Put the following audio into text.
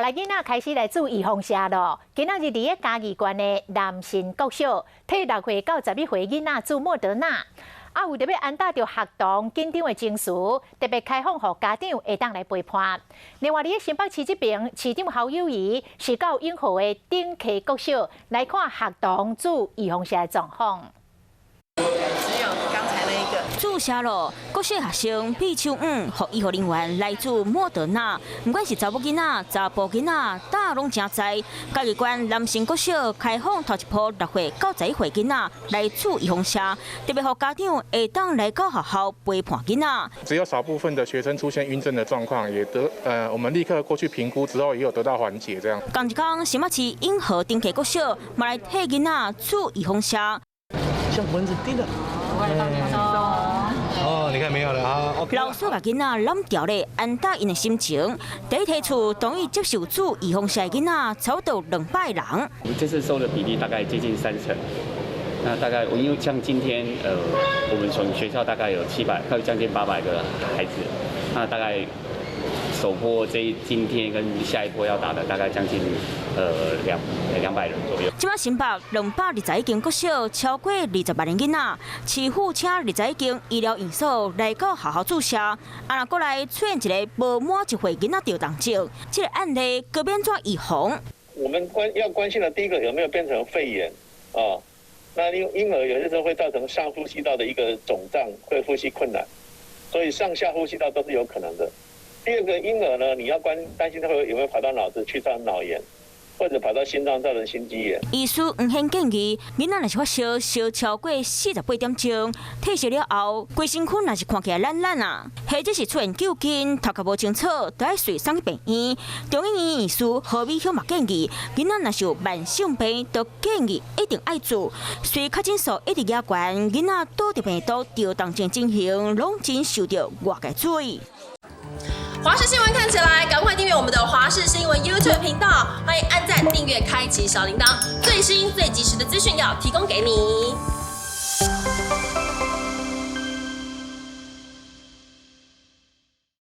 來囡仔開始來注預防射咯。今仔日佇咧嘉義縣的南新國小，替6歲到11歲囡仔注莫德納。啊，為著欲安踏著學童緊張的情緒，特別開放予家長會當來陪伴。另外，佇咧新北市這爿，市長侯友宜是到永和的頂溪國小來看學童注預防射的狀況。只有剛才那一個。注射咯，國小學生比手腕，予醫護人員來注莫德納，毋管是查某囡仔、查埔囡仔，膽攏誠知。嘉義縣南新國小開放頭一波6歲到11歲囡仔來注預防射，特別予家長會當來到學校陪伴囡仔。只有少部分的學生出現暈針的狀況，也得我們立刻過去評估之後，也有得到緩解。這樣。仝一工，新北市永和頂溪國小嘛來替囡仔注預防射。像蚊子叮的。哦，你看沒有了啊。老師共囡仔攬牢咧，安撫𪜶的心情。第一梯次同意接受注預防射的囡仔，差不多200人。我們這次收的比例大概接近三成。那大概我因為像今天，我們從學校大概有700，快將近800個孩子。那大概首波這今天跟下一波要打的大概將近200人左右。這擺新北221間國小，超過20萬人囡仔，市府請21間醫療院所來到學校注射。啊，若閣來出現一個無滿1歲囡仔著重症，這個案例閣欲按怎預防？我們要關心的第一個有沒有變成肺炎啊？那嬰兒有些時候會造成上呼吸道的一個腫脹，會呼吸困難，所以上下呼吸道都是有可能的。第二個嬰兒呢，你要擔心他會有沒有跑到腦子去造成腦炎，或者跑到心臟造成心肌炎。醫師黃顯建議，囡仔若是發燒燒超過48點鐘，退燒了後，規身軀若是看起來懶懶啊，或者是出現糾筋、頭殼無清楚，都愛隨送去病院。中醫院醫師何美香嘛建議，囡仔若是有慢性病，都建議一定愛注。隨確診數一直加懸，囡仔倒著病毒著重症情形，攏真受著外界注意。華視新聞看起來，趕快訂閱我們的華視新聞 YouTube 頻道，歡迎按讚、訂閱、開啟小鈴鐺，最新最及時的資訊要提供給你。